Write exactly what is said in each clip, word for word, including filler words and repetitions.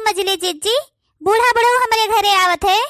मझली जिज्जी, बूढ़ा बुढ़ऊ हमरे घरे आवत है।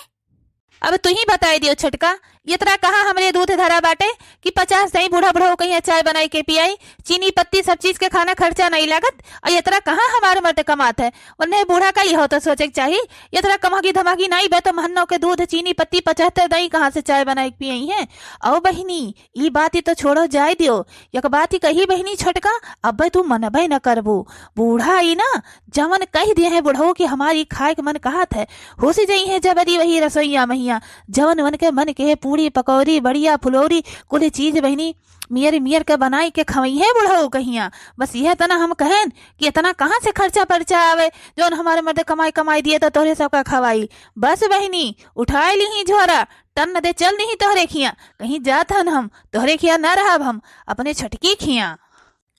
अब तुहीं बताई दियो छोटका, इतना कहाँ हमरे दूध धरा बाटे कि पचास दई बूढ़ा बुढ़ऊ कहिया चाय बनाई के पियाई, चीनी पत्ती सब चीज के खाना खर्चा नहीं लागत, और इतना कहाँ हमार मर्द कमात है। उन्हें बूढ़ा का यहो तो सोचे के चाही, इतना कमागी धमागी नहीं बे तो महन्नो के दूध चीनी पत्ती पचहत्तर दई कहाँ से चाय बनाई के पियाई है। और बहिनी, ई बात ई तो छोड़ो, जाए दियो। एक बात ई कही बहिनी छोटका, अबे तू मनबे न करबू। बूढ़ा ई ना, जवन कह दिए हैं बुढ़ऊ कि हमारी खाए के मन कहत है, होसी जई है जबरी वही रसोईया महिया, जवन उनके मन के पूड़ी पकौड़ी बढ़िया फुलौरी कुल चीज बहिनी मियर मियर के बनाई के खवई है बुढ़ऊ कहिया। बस यह तना हम कहेन कि इतना कहाँ से खर्चा पर्चा आवे, जौन हमारे मर्द कमाई कमाई दिए तो तोहरे सबका खवाई। बस बहिनी, उठाए ली ही झोरा, टन दे चल नहीं तोहरे खिया, कहीं जात हन हम, तोहरे खिया ना रहब हम, अपने छोटकी खिया।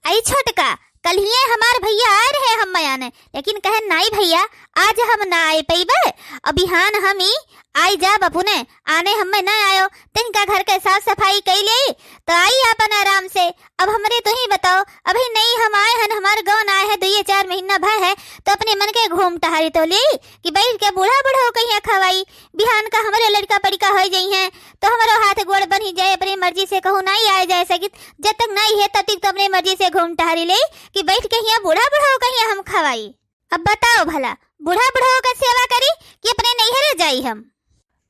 आई छोटका, कल्हिये हमार भइया आए रहे हम मयाने, लेकिन कहे, "नाई भइया, आज हम ना आए पइबे, अब बिहान हम ही आई जाब अपने, आने हमें ना आयो, तनिका घर के साफ सफाई कई लेई, तो आई आपन आराम से।" अब हमरे तुहीं बताओ, अभी नहीं हम आए हन, हमार गौन आए है, दुइये चार महीना भय है, तो अपने मन के घूम टहरी तो लेई कि बैठ के बूढ़ा बुढ़ऊ कहिया खवाई, बिहान का हमरे लड़का पड़िका होई जइहें, तो हमरो हाथ गोड़ बन्ही जाए, अपनी मर्जी से कहूँ नाई आए जाए सकित, जब तक नाई है, तब तक तो अपनी मर्जी से घूम टहरी ले कि बैठ के हियाँ बूढ़ा बुढ़ऊ कहिया हम खवाई। अब बताओ भला, बूढ़ा बुढ़ऊ का सेवा करी कि अपने नैहरे जाई हम?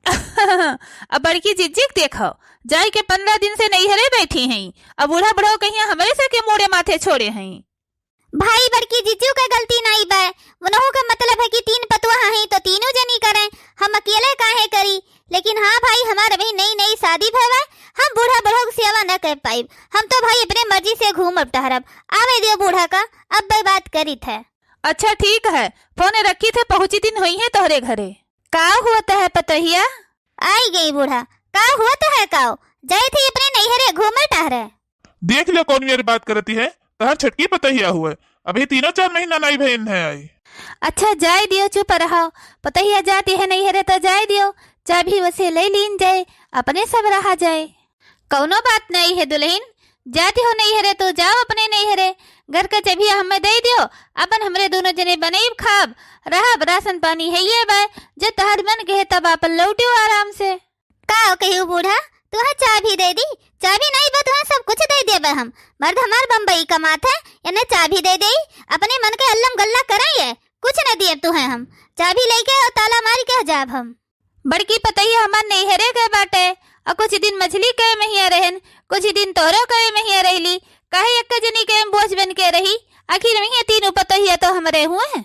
अब बड़की जिज्जी के देखो, जाए के पन्द्रह दिन से नैहरे बैठी हैं, अब बूढ़ा बुढ़ऊ कहिया हमरे से के मूड़े माथे छोड़े हैं। भाई, बड़की जिज्जू के गलती नाई बा, उनहू का मतलब है कि तीन पतुआ हैं तो तीनों जनी करें, हम अकेले काहे करी? लेकिन हाँ भाई, हमार अभी नई नई शादी भवा, हम बूढ़ा बुढ़ऊ के सेवा न कर पाइब। हम तो भाई अपने मर्जी से घूमब टहरब। आवे दियो बूढ़ा का, अब बे बात करित है। अच्छा ठीक है, फोन रखी थे, पहुँची दिन होई है तोहरे घरे। का हुआ है पतोहिया? आई गई बूढ़ा, का हुआ है काओ? जाए थे अपने नैहरे घूमे टहरे। देख ले कौन मेरी बात करती है, तहर छटकी पतहिया हुए, अभी तीनों चार महीना नाई भइन है आई। अच्छा जाए दियो, चुप रहो, पतहिया जाती है नैहरे तो जाए दियो, चाभी वसे ले लीन जाए, अपने सब रहा जाए। कौनो बात नहीं है दुल्हन, जाती हो नैहरे तो जाओ अपने नैहरे, घर के चबिया हमें दे दियो, अपन हमरे दोनों जने बनैब खाब, रहब, राशन पानी है ये बा, जब तहर मन कहे तब अपन लौटियो आराम से। का कहियो बूढ़ा, तुहे चाबी दे दी? चाबी नहीं बा, तुहे सब कुछ दे देबे हम। मर्द हमार बम्बई कमात है, इन्हें चाबी दे दे, अपने मन के अल्लम गल्ला करे ये, कुछ न दिए तुहे हम। चाबी लेके और ताला मार के जाब हम। बड़की पतोहिया हमार नैहरे के बाटे, और कुछ दिन मझली के महिया रहन, कुछ दिन तोरो के महिया रहली, काहे एक जनी के बोझ बन के रही? आखिर महिया तीनों पतोहिया तो हमरे हुए हैं।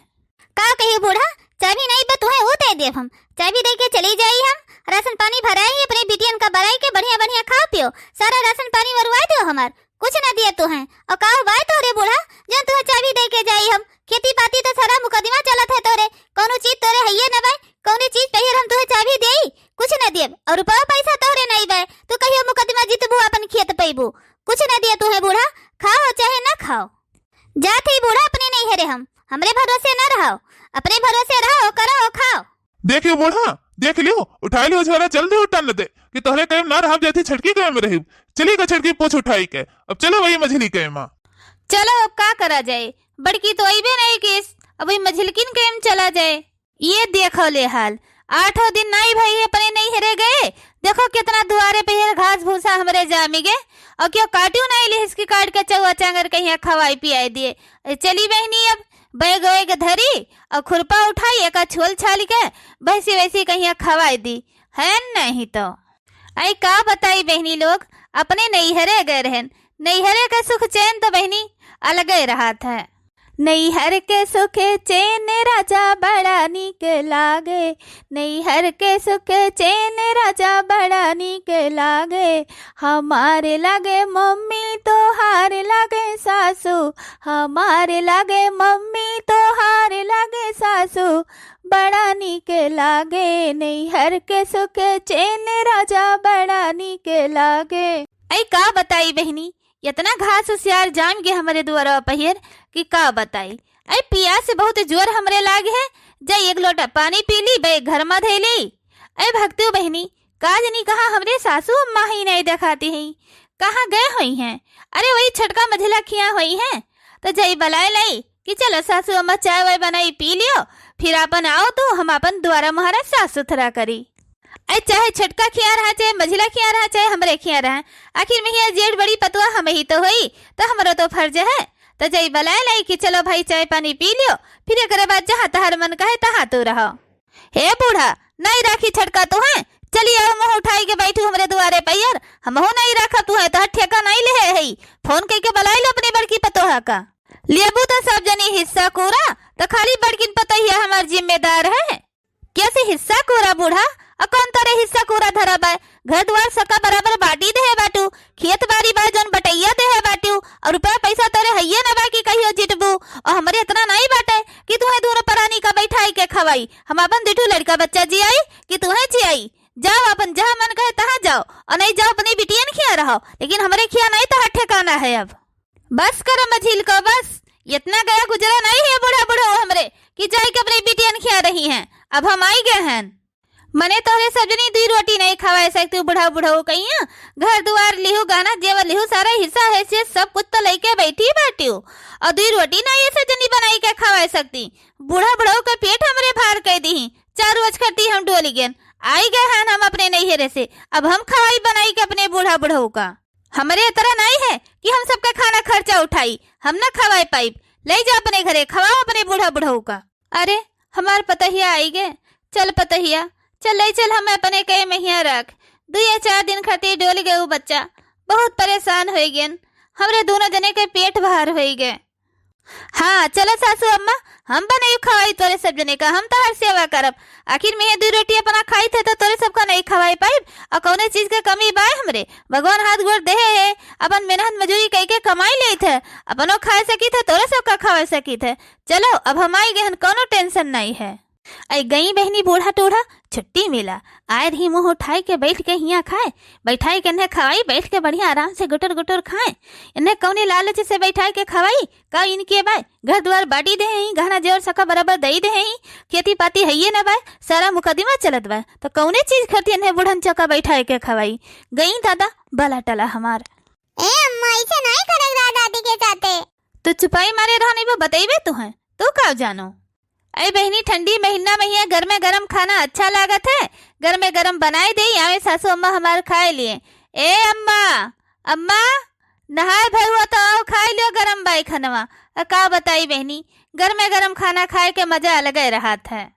का कही बूढ़ा, चाबी नहीं बा तुहे, वो दे देब हम। चाबी दे के चली जाई हम, राशन पानी भराई, अपने बिटियन का बराई के बढ़िया बढ़िया खाओ पियो, सारा राशन पानी वरुआ दियो हमार, कुछ ना दिए तुहे। और का बाय तोरे बूढ़ा, जौन तुहे चाबी दे के जाई हम? खेती पाती तो सारा मुकदमा चलत है तोरे, कौनो चीज तोरे हइये न बाय, कौनो चीज पहिर हम तुहे चाबी देई, कुछ ना देब। और रुपया पैसा तोरे नहीं बाय, तू कहियो मुकदमा जीतबू, अपन खेत पैबू, कुछ ना दिए तुहे बूढ़ा, खाओ चाहे ना खाओ। जात ही बूढ़ा अपने नैहरे हम, हमरे भरोसे ना रहो, अपने भरोसे रहो, करो, खाओ। देखियो बूढ़ा, देख लियो, उठाई लियो झोरा, चल दे उठा न दे, कि तोहरे कहे ना रहब, जाती छटकी कहे में रही। चली का छटकी पोछ उठाई के, अब चलो वही मझली कहे माँ। चलो अब का करा जाए, बड़की तो अइबे नहीं किस, अब वही मझलकिन कहे में चला जाए। ये देखो ले हाल, आठों दिन नाई भाई अपने नैहरे गए, देखो कितना दुआरे पे ये घास भूसा हमरे जामी गे, और क्यों काटियो नाई लिहिस कि काट के चौआ चांगर कहिया खवाई पियाई दिए। ए, चली बहिनी अब बैग वैग धरी और खुरपा उठाई, एका छोल छाल के भैंसी वैसी कहिया खवाई दी, है नहीं तो। आई का बताई बहिनी लोग, अपने नैहरे गए रहन, नैहरे का सुख चैन तो बहिनी अलगे रहत है। नैहर के सुख चैन राजा बड़ा नीक लागे, नैहर के सुख चैन राजा बड़ा नीक लागे। हमार लागे मम्मी तोहार लागे सासू, हमार लागे मम्मी तोहार लागे सासू, बड़ा नीक लागे। नैहर के सुख चैन राजा बड़ा नीक लागे। ऐ का बताई बहिनी, इतना घास उसियार जाम गे हमरे दुआरा पहिर कि का बताई। ऐ पियास से बहुत जोर हमरे लागे है, जाई एक लोटा पानी पी ली, बैग घर मा धई ली। ऐ भक्तू बहिनी, का जनी कहाँ हमरे सासू अम्मा ही नहीं देखाती हैं, कहाँ गए होइहैं? अरे वही छोटका मझिला खिया होइहैं, तो जाई बलाए लाई, कि चलो सासू अम्मा चाय वाय बनाई पी लियो, फिर आपन आओ तो हम आपन दुआरा मुहारा साफ सुथरा करी। ऐ चाहे छोटका खिया रहा, चाहे मझिला खिया रहा, चाहे हमरे खिया रहा, आखिर में हिया जेठ बड़ी पतुआ हम ही तो होई, तो हमरो तो फर्ज है। तो जई बलाए लाई कि चलो भाई चाय पानी पी लियो, फिर एकरे बाद जहाँ तहार मन कहे तहाँ तू रहो। हे बूढ़ा, नहीं राखी छटका तू है, चली आओ मुँह उठाई के बैठू हमरे दुआरे पर यार, हमहू नहीं राखब तू है, तोहर ठेका नहीं ले है, फोन कई के बलाई लो अपनी बड़की पतोहा का। लेबू तो सब जनी हिस्सा कूरा, तो खाली बड़किन पतोहिया हमार जिम्मेदार है। कैसे हिस्सा कूरा बूढ़ा? अ कौन तोरे हिस्सा कूरा धरा बाय? घर दुआर सबका बराबर बांटी देहे बाटू, खेत बारी बा जौन बटैया देहे बाटू, और रुपया पैसा तोरे हइये न बा कि कहियो जिटबू। और हमरे इतना नहीं बाटे कि तुहे दोनों परानी का बैठाई के खवाई। हम अपन दुठू लड़का बच्चा जियाई कि तुहे जियाई? जाओ अपन जहाँ मन कहे तहाँ जाओ, और नहीं जाओ अपनी बिटियन खिया रहो, लेकिन हमरे खिया नहीं तोहर ठिकाना है अब। बस करो मझिल को, बस। इतना गया गुजरा नहीं है बूढ़ा बुढ़ऊ हमरे कि जाए के अपने बिटियन खिया रही हैं। अब हम आई गए हैं। मने तोहरे सब जनी दुई रोटी नहीं खवाए सकती बूढ़ा बुढ़ऊ कहिया। घर दुआर लिहू, गहना जेवर लिहू, सारा हिस्सा हैसियत सब कुछ तो लेके बैठी बाटियो, और दुई रोटी नहीं ऐसे जनी बनाई के खवाए सकती। बूढ़ा बुढ़ऊ के पेट हमरे भार कह दी, चार रोज खटी हम डोली गेन। आई गए हैं हम अपने नैहरे से, अब हम खवाई बनाई के अपने बूढ़ा बुढ़ऊ का। हमरे इतना नहीं है कि हम सबका खाना खर्चा उठाई, हम ना खवाए पाइब। ले जा अपने घरे, खवाओ अपने बूढ़ा बुढ़ऊ का। अरे, हमार पतहिया आई गे। चल पतहिया, चल ले चल, हमें अपने कहे में हिया रख। दू या चार दिन खातिर डोल गए उ बच्चा, बहुत परेशान हो गेन। हमरे दोनों जने के पेट बाहर हो गए। हाँ, चलो सासू अम्मा, हम बनाई खवाई तोरे सब जने का, हम तोहर सेवा करब। आखिर में ये दू रोटी अपना खाई थे तो तोरे सबका नहीं खवाई पाइब। और कौने चीज के कमी बाय हमरे? भगवान हाथ गोड़ देहे है, अपन मेहनत मजूरी कई के कमाई लेत है, अपनो खाए सकी थे, तोरे सबका खवाए सकी थे। चलो, अब हम आई गहन, कौनो टेंशन नहीं है। ऐ गई बहनी बूढ़ा टूढ़ा, छुट्टी मिला, आए रही मुँह उठाए के बैठ के हिया खाए, बैठाए के इन्हें खवाई, बैठ के बढ़िया आराम से गुटर गुटर खाए। इन्हें कौने लालच से बैठाए के खवाई? का इनके बाय? घर दुआर बाटी दे हैं, गहना जेवर सका बराबर दई दे हैं, खेती पाती है ये ना बाय, सारा मुकदमा चलत बाय, तो कौने चीज खातिर इन्हें बूढ़न चौका बैठाए के खवाई? गई दादा, बला टला हमार। ए अम्मा, ऐसे नहीं करब दादा दादी के साथे। तो चुपाई मारे रहा, नहीं वो बतइबे तू है, तू का जानो? अरे बहनी, ठंडी महीना में हिया गरमे गरम खाना अच्छा लागत है, गरमे गरम बनाए दे, आवे सासू अम्मा हमार खाए लिए। ए अम्मा, अम्मा, नहाए भर हुआ तो आओ खाए लियो गरम बाई खनवा। अ, का बताई बहनी, गरमे गरम खाना खाए के मजा अलगे रहत है।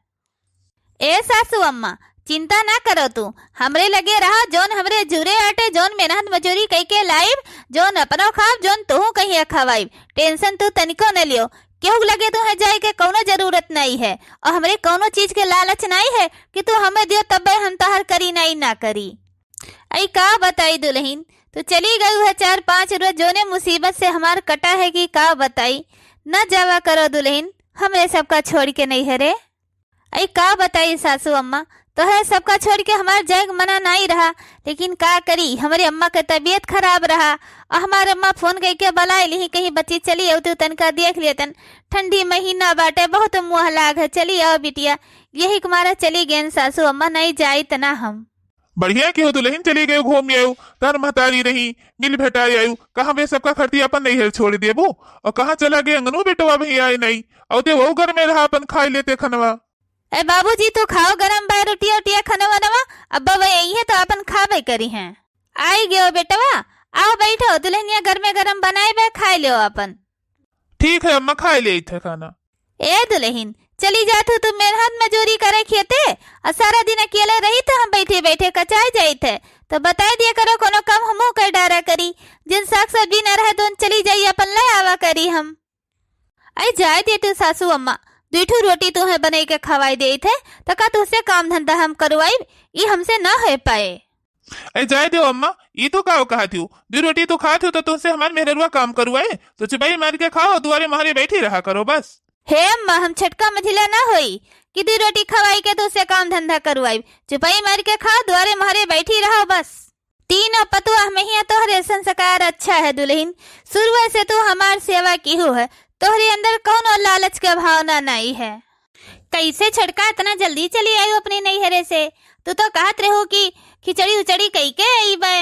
ए सासू अम्मा, चिंता ना करो तू, हमरे लगे रहा, जौन हमरे जुरे आटे, जौन मेहनत मजूरी कई के लाइब, जौन अपनो खाब, जौन तुहू कहिया खवाइब, टेंशन तू तनिको न लियो। केहू लगे तुहे जाए के कौनो जरूरत नहीं है, और हमरे कौनो चीज के लालच नहीं है कि तू हमें दियो तब्बे हम तोहर करी नहीं ना करी। अई का बताई दुल्हन, तू चली गई है चार पाँच रोज, जौने मुसीबत से हमार कटा है कि का बताई। न जावा करो दुल्हन, हमरे सबका छोड़ के नहीं है रे। अई का बताई सासू अम्मा, तोहरे सबका छोड़ के हमार जाए के मना नाई रहा, लेकिन का करी, हमरे अम्मा के तबीयत खराब रहा। और हमार अम्मा फोन कई के बलाए लिही, कहीं बच्ची चली अउतू तनका देख लेतन, ठंडी महीना बाटे, बहुत मुँह लाग है, चली आओ बिटिया। यही के मारा चली गेन सासू अम्मा, नहीं जाई तना हम। बढ़िया किहो दुल्हन, चली गए घूम आयो, तार महतारी रही, मिल भेटाई आयु, कहाँ वे सबका खरती अपन नैहर छोड़ देबू? और कहाँ चला गए अंगनू बेटवा भी आए नहीं, और ते वो घर में रहा अपन खाई लेते खनवा। ए बाबूजी, तू खाओ गरम बाय रोटिया उटिया खनवा नवा, अब्बा वे यही है तो अपन खाबे करी हैं। आई गयो बेटवा, आओ बैठो, दुल्हनिया गरमे गरम बनाए बे, खाए लियो अपन। ठीक है अम्मा, खाए लेइत है खाना। ए दुल्हन, चली जात हो तू मेहनत मजूरी करे खेते, और सारा दिन अकेले रही तो हम बैठे बैठे कचाए जाइत है, तो बताए दिया करो कोनो काम हमहू कर डारा करी, जिन साग सब्जी न रहे तो चली जाई अपन ले आवा करी हम। अरे जाए दे तू सासू अम्मा, दुई ठो रोटी तुहे बने के खवाई देइत है, तो का तुहसे काम धंधा हम करवाइब? ई हमसे ना हो पाए। अरे जाए दो अम्मा, ई तो का कहा थियो, दुई रोटी तो खा थियो तो तुहसे हमार मेहररुआ काम करवाए, तो चुपाई मार के खाओ, दुआरे मोहरे बैठी रहा करो बस। हे अम्मा, हम छटका मझिला ना होई कि दुई रोटी खवाई के तुहसे काम धंधा करवाइब, चुपाई मार के खाओ, दुआरे मोहरे बैठी रहो बस। तीनों पतुआ महिया तोहरे संस्कार अच्छा है दुल्हन, शुरुए से तू हमार सेवा किहू है, तोहरे अंदर कौनो लालच के भावना नहीं है। कैसे छोटका इतना जल्दी चली आयु अपने नैहरे से? तू तो कहत रहू कि खिचड़ी उचड़ी कई के अइबे।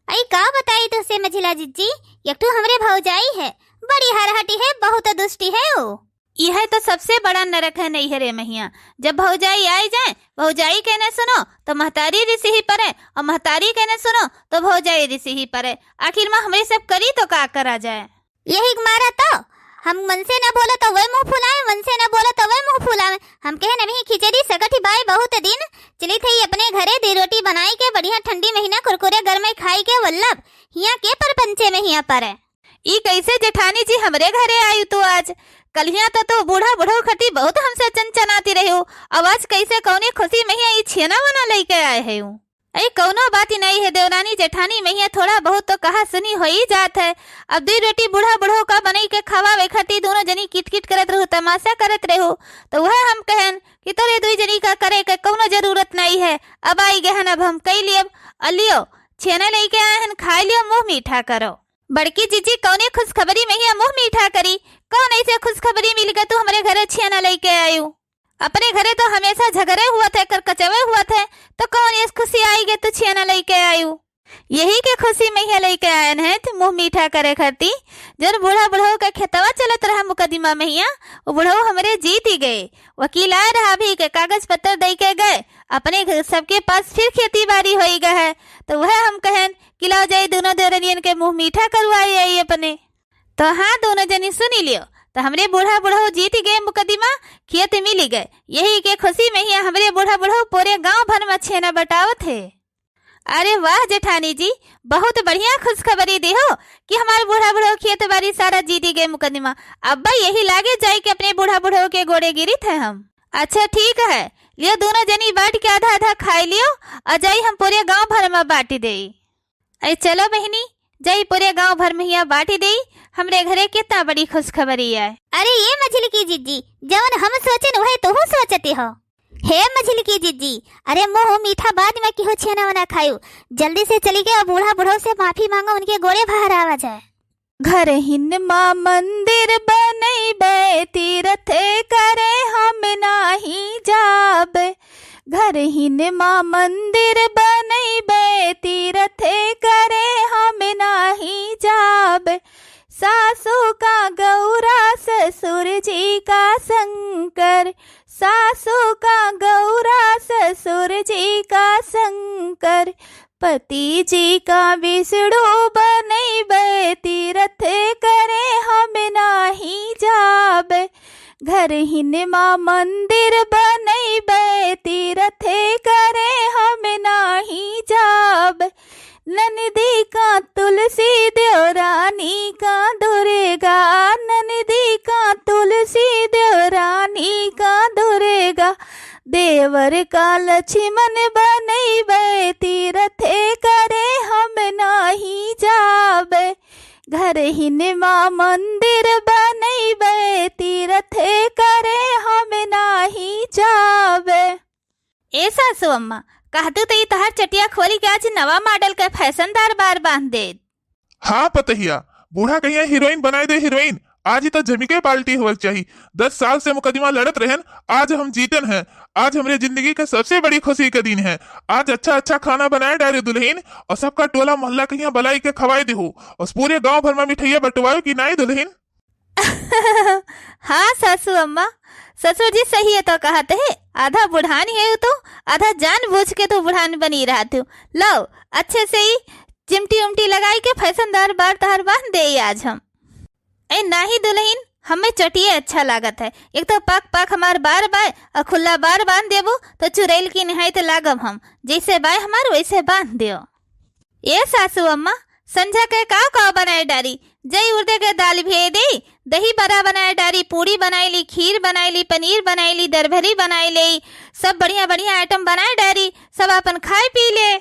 अई का बताई तुहसे मझिला जिज्जी, एक ठो हमरे भौजाई है, बड़ी हरहटी है, बहुत दुष्टी है वो। यह तो सबसे बड़ा नरक है नैहरे महिया। जब भौजाई आई जाए, भौजाई के न सुनो तो महतारी रिसही परे, और महतारी के न सुनो तो भौजाई रिसही परे। आखिर मा हमरे सब करी तो का करा जाए? यही के मारा तो हम मन से न बोलो तो वही मुँह फुलावे, मन से न बोलो तो वही मुँह फुलावे। हम कहे, "नबही खिचड़ी सकठी बाई बहुत दिन, चली थई अपने घरे, दी रोटी बनाई के बढ़िया ठंडी महीना कुरकुरे गरमई खाई के वल्लभ, हिया के परपंचे में हिया परे।" ई कैसे जेठानी जी हमरे घरे आयु तू आज? कलिया तो तू बूढ़ा बुढ़ऊ खटी बहुत हमसे चनचनाती रह्यू, अब आज कैसे कौने खुशी महिया ई छेना वना लइके आए हयू? अरे कौनो बात ही नहीं है देवरानी जेठानी महिया, थोड़ा बहुत तो कहा सुनी हो ही जात है। अब दुई रोटी बूढ़ा बुढ़ऊ का बनई के खवावे खटी दोनों जनी किटकिट करत रहू, तमाशा करत रहू, तो वह हम कहन कि तोरे दुई जनी का करे के कौनो जरूरत नहीं है। अब आई गहन, अब हम कई लियब। अलियो छेना लइके आए हन, खाई लियो, मुँह मीठा करो। बड़की जीजी, कौने खुशखबरी महिया मुँह मीठा करी? कौन ऐसे खुशखबरी मिल गए तू हमरे घरे छेना लइके आयू? अपने घरे तो हमेशा झगड़े हुआ थे, करकचवे हुआ थे, तो कौन ऐस खुशी आई गए तू छेना लइके आयू? यही के खुशी महिया लइके आयन है तू मुँह मीठा करे खरती। जौन बूढ़ा बुढ़ऊ के खेतवा चलत रहा मुकदमा महिया, वो बुढ़ऊ हमरे जीत ही गए। वकील आए रहा अभी के कागज पत्तर दई के गए, अपने घ-, सबके पास फिर खेती बाड़ी होई गए है। तो वह हम कहन कि लाओ जाई दोनों देवरनियन के मुँह मीठा करवाई आई अपने। तो हाँ, दोनों जनी सुनी लियो, तो हमरे बूढ़ा बुढ़ऊ जीत गए मुकदमा, खेत मिल गए। यही के खुशी महिया हमरे बूढ़ा बुढ़ऊ पूरे गाँव भर मा छेना बटावत है। अरे वाह जेठानी जी, बहुत बढ़िया खुशखबरी दी हो कि हमार बूढ़ा बुढ़ऊ खेत बाड़ी सारा जीत गए मुकदमा। अब यही लागे जाए कि अपने बूढ़ा बुढ़ऊ के गोड़े गिरित है हम। अच्छा ठीक है, लियो दोनों जनी बाँट के आधा आधा खाई लियो, और जाई हम पूरे गाँव भर मा बाँटी देई। अरे चलो बहिनी, जाई पूरे गाँव भर महिया बाँटी देई, हमरे घरे कितना बड़ी खुशखबरी आए। अरे ये मझिलकी जीजी, जवन हम सोचन वही तोहू सोचती हो। हे मझिलकी जीजी, अरे मुँह मीठा बाद मा किहो छेना वना खायू, जल्दी से चली के बूढ़ा बुढ़ऊ से माफी माँगो, उनके गोड़े भहरावा जाए। घरहिन मा मंदिर बनइबे, तीरथ करे हम नाहीं जाब। घरहिन मा मंदिर बनइबे, तीरथ करे हम नाहीं जाब। सासू का गौरा ससुर जी का शंकर, सासू का गौरा ससुर जी का शंकर, पति जी का विष्णु बनइबे, तीरथ करे हम नाहीं जाब। घरहिन मा मंदिर बनइबे, तीरथ करे हम नाहीं जाब। ननदी का तुलसी, देवरानी का दुर्गा, ननदी का तुलसी, देवरानी का दुर्गा, देवर का लक्ष्मण बनइबे, तीरथ करे हम नाहीं जाब। घरहिन मा मंदिर बनइबे, तीरथ करे हम नाहीं जाब। ए सासू अम्मा, कहतू त ई तहार चटिया खोली के आज नवा मॉडल के फैशनदार बार बांध देत। हाँ पतहिया, बूढ़ा कहिया हीरोइन बनाए दे हीरोइन। आज ही तो जमी के पार्टी होवक चाही। दस साल से मुकदमा लड़त रहन, आज हम जीतन हैं। आज हमरे जिंदगी का सबसे बड़ी खुशी का दिन है। आज अच्छा अच्छा खाना बनाए डारे दुल्हन, और सबका टोला मोहल्ला कहिया बलाई के खवाए देहू, और पूरे गांव भर मा मिठाइया बंटवायो कि नाई दुल्हन। हाँ सासू अम्मा, ससुर जी सही है तो कहत है, आधा बुढ़ान है तो, आधा जानबूझ के तो बुढ़ान बनी रहत हो। लाओ, अच्छे से ही चिमटी उमटी लगाई के फैशनदार बार तहार बांध देई आज हम। ए नाही दुल्हन, हमें चटिये अच्छा लागत है। एक तो पाक पाक हमार बार बाय और खुला बार बांध देबो तो चुड़ैल की निहायत लागब हम। जैसे बाय हमार वैसे बांध दियो। ए सासू अम्मा, संझा के काव काव बनाए डारी? जई उड़दे के दाल भिगई देई, दही बड़ा बनाए डारी, पूड़ी बनाई ली, खीर बनाई ली, पनीर बनाई ली, दरभरी बनाई ले, सब बढ़िया बढ़िया आइटम बनाए डारी, सब अपन खाए पी ले।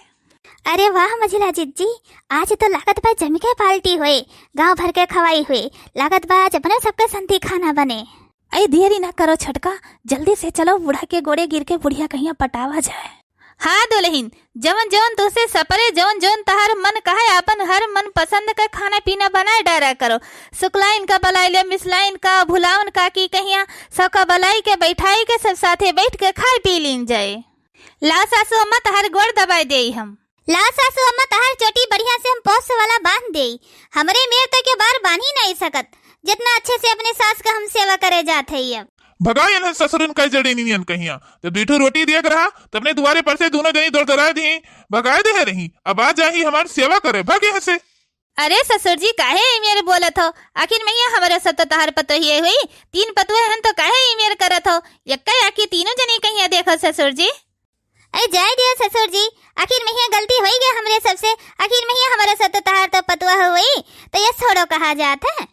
अरे वाह मझिला जिज्जी, आज तो लागत बा जमी के पार्टी होए, गांव भर के खवाई होए, लागत बा आज अपने सबके संती खाना बने। अरे देरी ना करो छोटका, जल्दी से चलो, बूढ़ा के गोड़े गिर के बुढ़िया कहिया पटावा जाए। हाँ दुल्हन, जवन जवन तुहसे सपरे, जवन जवन तहार मन कहे, आपन हर मन पसंद का खाना पीना बनाए डारा करो। सुकलाइन का बलाई ले, मिसलाइन का, भुलावन का की कहिया, सबका बलाई के बैठाई के सब साथे बैठ के खाए पी लीन जाए। ला सासू अम्मा, तहार गोड़ दबाए देई हम। ला सासू अम्मा, तहार चोटी बढ़िया से हम पोस वाला बांध देई। हमरे मेर तो के बार बांध ही नहीं सकत, जितना अच्छे से अपने सास का हम सेवा करे जात है अब। भगाए इन्हन ससुरन का जड़े नियन कहिया। जब दुई ठो रोटी दिए के रहा, तो अपने दुआरे पर से दूनो जनी दौड़ दौड़ाए दी, भगाए दे रही। अब आ जाही हमार सेवा करे, भाग यहाँ से। अरे ससुर जी, काहे ई मेर बोलत हो? आखिर मइया हमरे सब तो तहार पतोहिए हुई, तीन पतोह हन तो काहे ई मेर करत हो? यक्का आखिर तीनों जनी कहिया देखो ससुर जी। अरे जाए दियो ससुर जी, आखिर मइया गलती होई गया हमरे सबसे, आखिर मइया हमरे सब तो तहार तो पतोह हुई, तो ये छोड़ो कहा जात है।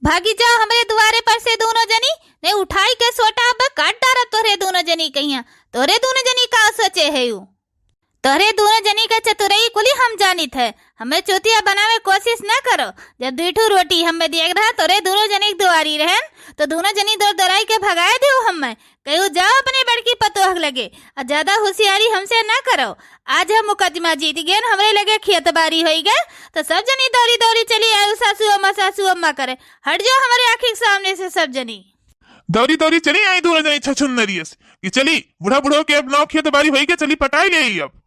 भागी जाओ हमरे दुआरे पर से दूनो जनी, नहीं उठाई के सोटा अब काट डारब तोहरे दूनो जनी कहिया। तोहरे दूनो जनी का सोचे है यू? तोहरे दूनो जनी के चतुरई कुली हम जानित है, हमें चूतिया बनावे कोशिश न करो। जब दुई ठो रोटी हमें दिए रहा, तोहरे दूनो जनी के दुआरी रहन, तो दूनो जनी दौड़ दौड़ाई के भगाए दियो हमें। कहू जाओ अपने बड़की पतोह के लगे, और ज्यादा होशियारी हमसे न करो। आज हम मुकदमा जीत गए, हमरे लगे खेत बारी होई गए, तो सब जनी दौड़ी दौड़ी चली आयु सासू अम्मा, सासू अम्मा करे। हट जाओ हमरे आँखी के सामने से सब जनी। दौड़ी दौड़ी चली आई दूनो जनी छछुन्नरियस कि चली बूढ़ा बूढ़ो के अब नाव खेत बारी होई के चली पटाई ले आई अब।